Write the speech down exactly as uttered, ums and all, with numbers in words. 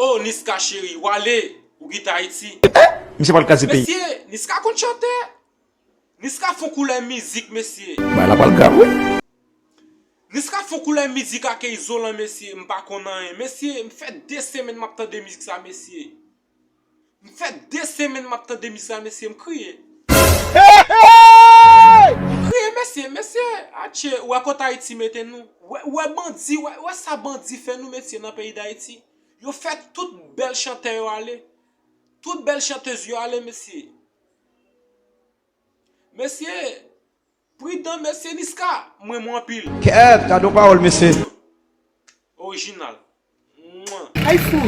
Oh, Niska cheri, w ale, ou kite Ayiti. Misye pral kraze peyi. Mesye, Niska konn chante. Niska fon koulè mizik, mesye. Bagay la pral grav, wi. Niska fon koulè mizik ak Izolan, mesye, m pa konn anyen. Mesye, m fè de semèn m ap tande mizik sa, mesye. M fè de semèn m ap tande mizik sa, mesye, m kriye. M kriye, mesye, mesye. Atye, ou wè kote Ayiti mete nou. Ou wè, ou wè bandi, ou wè, ou wè sa bandi fè nou, mesye, nan peyi Dayiti. Yo fè tout bèl chantè yo ale. Tout bèl chantèz yo ale, mesye. Mesye, pridan, mesye, Niska, m renmen w anpil. Kèt, gade yon pawòl, mesye. Orijinal. Mwen. Ay fou.